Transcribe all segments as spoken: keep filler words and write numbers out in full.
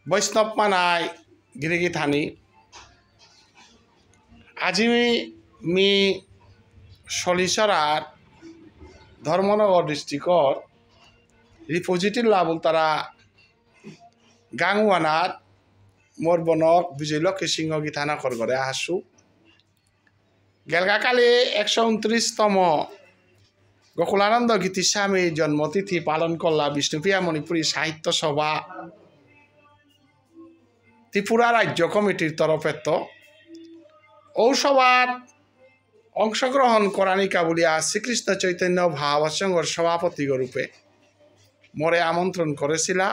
বৈষ্ণব মানাই গিরিগিথানি। আজি মি, মি শনিচরার ধর্মনগর ডিস্ট্রিক্টর রিপোজিটরি লাবুল তারা গাঙ ওয়ানাত মোর বনক বিজয়লক্ষ্মী সিংহ গিথানা করগরে আহাসু। গেলগাকালি একশো ঊনত্রিশতম গোকুলানন্দ গীতিস্বামী জন্মতিথি পালন করলা বিষ্ণুপ্রিয়া মণিপুরী সাহিত্য সভা ত্রিপুরা রাজ্য কমিটির তরফেত্ত। ঔ সভাত অংশগ্রহণ করানিকা বুলিয়া শ্রীকৃষ্ণ চৈতন্য ভাগবত সংঘর সভাপতি রূপে মোরে আমন্ত্রণ করেছিলা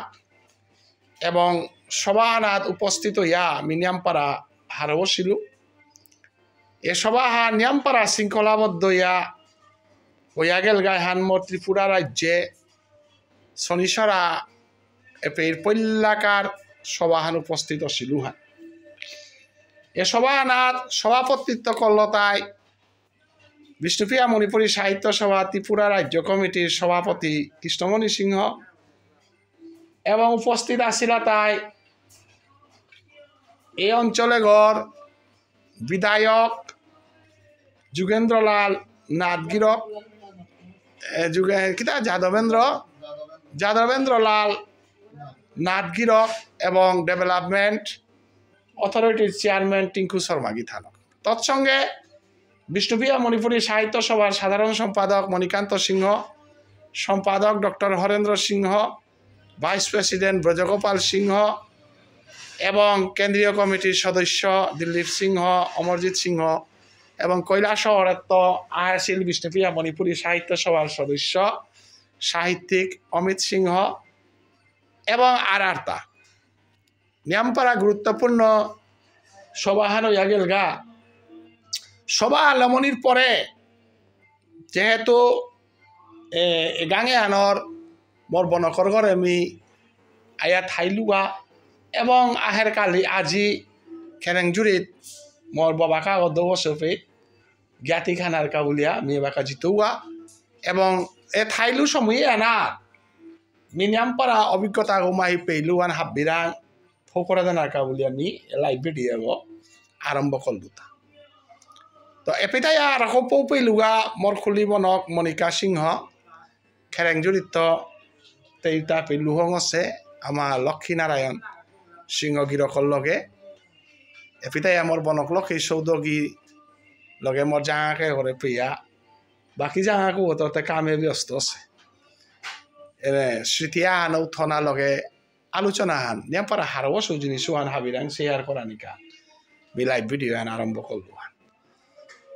এবং সভাহানাত উপস্থিত হইয়া মি নিয়ামপারা হারৌসিলু। এ সভাহান নিয়ামপারা শৃঙ্খলাবদ্ধ হইয়া হইয়া গেলগা এহান মোর ত্রিপুরা রাজ্যে শনিচরা এপেইর পৈলাকার সভাহান উপস্থিত অসিলু হান। এ সভাহানাত সভাপতিত্ব করল তাই বিষ্ণুপ্রিয়া মণিপুরী সাহিত্য সভা ত্রিপুরা রাজ্য কমিটির সভাপতি কৃষ্ণমণি সিংহ এবং উপস্থিত আসিলা তাই এই অঞ্চলেগর বিধায়ক যুগেন্দ্রলাল নাথ গিরক, এ, যুগে-, কিতা যাদবেন্দ্র, যাদবেন্দ্রলাল নাথ গিরক এবং ডেভেলপমেন্ট অথরিটির চেয়ারম্যান টিঙ্কু শর্মা গিথানক। তৎসঙ্গে বিষ্ণুপ্রিয়া মণিপুরী সাহিত্য সভার সাধারণ সম্পাদক মণিকান্ত সিংহ, সম্পাদক ডক্টর হরেন্দ্র সিংহ, ভাইস প্রেসিডেন্ট ব্রজগোপাল সিংহ এবং কেন্দ্রীয় কমিটির সদস্য দিলীপ সিংহ, অমরজিৎ সিংহ এবং কৈলাসহরেত্ত আহাসিল বিষ্ণুপ্রিয়া মণিপুরী সাহিত্য সভার সদস্য সাহিত্যিক অমিত সিংহ এবং আর আরতা। নিয়ামপারা গুরুত্বপূর্ণ সভাহান হইয়া গেলগা। সভা আলমনির পরে যেহেতু এ, এ গাঙে আনর মোর বনকর ঘরে মি আয়া থাইলুগা এবং আহের কালি আজি খেরেংজুরিত মোর বাবাকা গদ্দ বসে পে জ্ঞাতি খানার কাবুলিয়া মি বাকা জিতুগা এবং এ থাইলু সময়ে আনা মি নিয়ামপারা অভিজ্ঞতা গুমাহি পেইলু আন হাব্বিরাং ফোকরা দেনার কাবুলিয়া মি লাইভ ভিডিও আরম্ভ করলুতা। তো এপিতাই আর হপৌ পেইলুগা মোর খুলি বনক মণিকা সিংহ, খেরেংজুরিত তেইতা পেলুহং আছে, আমা লক্ষ্মীনারায়ণ সিংহ গিরকর লগে। এপিতাই আমার বনক লক্ষ্মী সৌদগি লগে মোর জাঙাকে করে পেয়া, বাকি জাঙাকু হতে হতে কামে ব্যস্ত আছে। এনে স্মৃতি আহানৌ থনা লগে আলোচনা হান, নিয়ামপারা হারৌ সৌ জিনিস হান হাবিরাং শেয়ার করানিকা। মি লাইভ ভিডিও হান আরম্ভ করলু হান।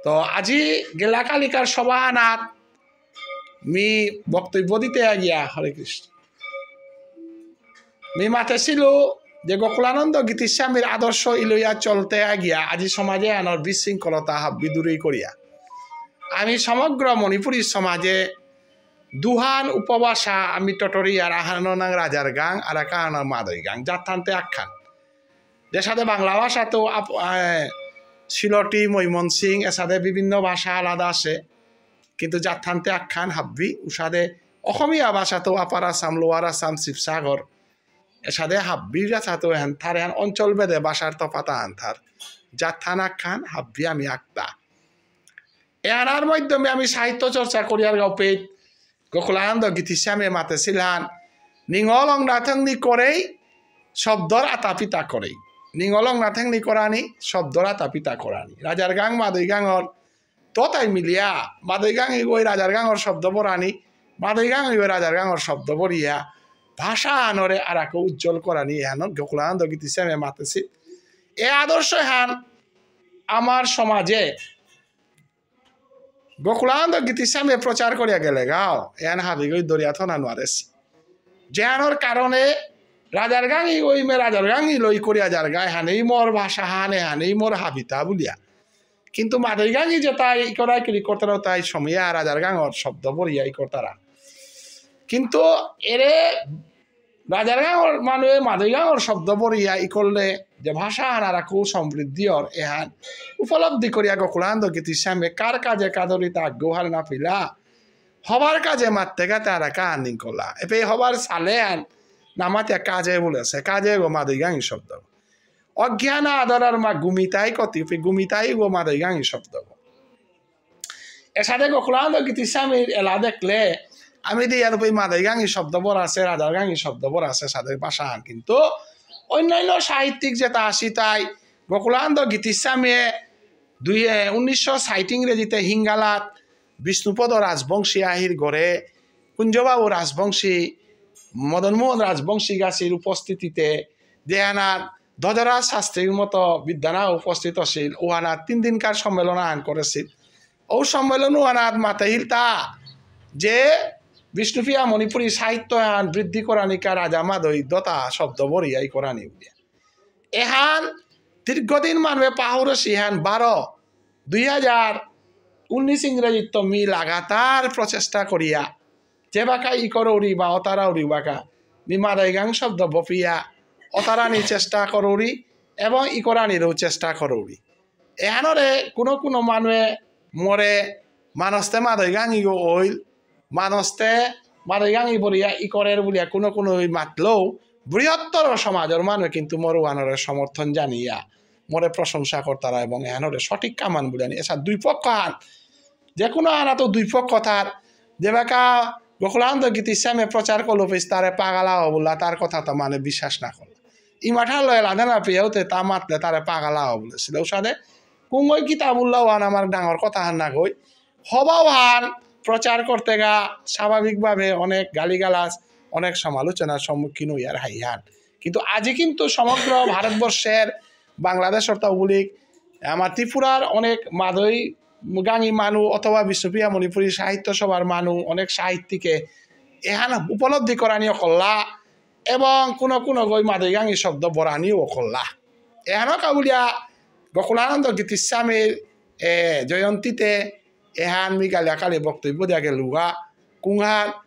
তো আজি গেলা কালিকার সভা আনাত মি বক্তব্য দিতে আগিয়া, হরে কৃষ্ণ। মি মাতেছিল যে গোকুলানন্দ গীতিস্বামীর আদর্শ ইলইয়া চলতে আগিয়া আজি সমাজে আনর বিশৃঙ্খলতা হাব্বি দূরই করিয়া। আমি সমগ্র মণিপুরী সমাজে দুহান উপভাষা আমি টটরি আর আহান নাং রাজার গাং আর আহান মাদই গাং জাতহানতে আখ্যান। যেসাদে বাংলা ভাষা তো আপ-, আহ, সিলটি, ময়মনসিং, এসাদে বিভিন্ন ভাষা আলাদা আছে। কিন্তু জাতহানতে আখ্যান হাব্বি, উসাদে অসমীয়া ভাষা তো আপার আসাম, লোয়ার আসাম, শিবসাগর, এসাদে হাব্বি ভাষা তো এহান থার এহান অঞ্চল ভেদে ভাষার তফাত আহান থার। জাতহান আখ্যান হাব্বি আমি আক্তা। এহানার মাধ্যমে আমি সাহিত্য চর্চা করিয়ার গাঁও পেট গোকুলানন্দ গীতিস্বামী মাতেছিলান, নিঙল অংনাথং নি করেই শব্দর আতাপিতা করেই। নিঙল অংনাথং নি করানি শব্দর আতাপিতা করানি। রাজার গাং মাদই গাঙর ততাই মিলিয়া মাদই গাং ইগই রাজার গাঙর শব্দ বরানি, মাদই গাং ইগই রাজার গাঙর শব্দ বরিয়া ভাষা আনরে আরাকো উজ্জ্বল করানি এহান গোকুলানন্দ গীতিস্বামী মাতেছি। এ আদর্শ হান আমার সমাজে গোকুলানন্দ গীতিস্বামী প্রচার করিয়া গেলে গাও, এহান হাবিগই দরিয়া থনা নোয়ারেসি। যেহানর কারণে রাজার গাঙি ওই মে রাজার গাঙি লই করিয়া যার গায়ে হানেই মোর ভাষা হানে হানেই মোর হাবিতা বুলিয়া। কিন্তু মাদই গাঙি যে তাই করাই কিরি করতে তাই সময়া রাজার গাঙর শব্দ বরিয়া ই করতারা। কিন্তু এরে রাজার গাঙর মানুয়ে মাদই গাঙর শব্দ বরিয়া ই করলে যে ভাষা হানারা খুব সমৃদ্ধি অর এহান উপলব্ধি করিয়া গোকুলানন্দ গীতিস্বামী কার কাজে কাদরিতা আগ্রহ হার না পিলা হবার কাজে মাত্তে গাতে আরা কাহান নিংকলা। এপে হবার সালে আন নামাতিয়া কাজে বুলেসে, কাজে গো মাদই গাঙি শব্দ। অজ্ঞান আদরার মা গুমিতাই কতি, গুমিতাই গো মাদই গাঙি শব্দ। এসাদে গোকুলানন্দ গীতিস্বামীর এলা দেখলে আমি দি ইয়ার উপরে মাদই গাঙি শব্দ বর আছে, রাজার গাঙি শব্দ বর আছে, সাদে ভাষা আন। কিন্তু অন্যান্য সাহিত্যিক যেটা আসি তাই গোকুলানন্দ গীতিস্বামীয়ে দুই, এ, উনিশশো ষাট ইংরেজিতে হিঙ্গালাত বিষ্ণুপদ রাজবংশী আহির ঘরে কুঞ্জবাবু রাজবংশী, মদনমোহন রাজবংশী গাছির উপস্থিতিতে দেহানাত দজরা শাস্ত্রীর মতো বিদ্বানা উপস্থিত আছিল। ওহানাত তিন দিনকার সম্মেলন আহান করেছিল। ও সম্মেলন ওহানাত মাতেহিল তা যে বিষ্ণুপ্রিয়া মণিপুরী সাহিত্য হান বৃদ্ধি করানিকা রাজা মাদই দতা শব্দ বরিয়াই করানি বুলিয়া। এহান দীর্ঘদিন মানুয়ে পাহুরসি হান বারো, দুই হাজার উনিশ ইংরেজিত মি লাগাতার প্রচেষ্টা করিয়া যে বাকা ইকরৌরি বা অতারাউরি বাকা মি মাদই গাঙ শব্দ বপিয়া অতারানি চেষ্টা করৌরি এবং ইকরানিরও চেষ্টা করৌরি। এহানরে কোনো কোনো মানুয়ে মোরে মানস্তে মাদই গাঙি গো অইল, মানস্তে মাদই গাঙি বরিয়া ইকরের বুলিয়া কোনো কোনো মাতলেও বৃহত্তর সমাজর মানুয়ে কিন্তু মোর ওহানরে সমর্থন জানিয়া মোরে প্রশংসা করতারা এবং এহানরে সঠিক কামান বুলিয়া নি। এসা দুই পক্ষ হান, যে কোনো আনা তো দুই পক্ষ থার। যেবাকা গোকুলানন্দ গীতিস্বামী প্রচার করলো পিস তারে পাগালা হবুল্লা, তার কথা তো মানে বিশ্বাস না করলো। ইমাঠার লয়ে লাদে না পেয়েও তে তা মাতলে তারে পাগালা হবুল্লা ছিল। ওসাদে কুঙ্গই কিতাবুল্লা ওহান আমার ডাঙর কথা হান না গই। হবাও হান প্রচার করতে গা স্বাভাবিকভাবে অনেক গালিগালাজ, অনেক সমালোচনার সম্মুখীন হইয়ার হাইহান। কিন্তু আজি কিন্তু সমগ্র ভারতবর্ষের বাংলাদেশ অর্থাৎ বুলিক আমার ত্রিপুরার অনেক মাদই গাঙি মানু অথবা বিষ্ণুপ্রিয়া মণিপুরী সাহিত্য সভার মানু, অনেক সাহিত্যিকে এহান উপলব্ধি করানি অকল্লা এবং কোনো কোনো গই মাদই গাঙি শব্দ বরানিও অকল্লা। এহানো কাবুলিয়া গোকুলানন্দ গীতিস্বামীর, এ, জয়ন্তীতে এহান মি গালিয়া কালি বক্তব্য দিয়া গেলুগা। কুংহান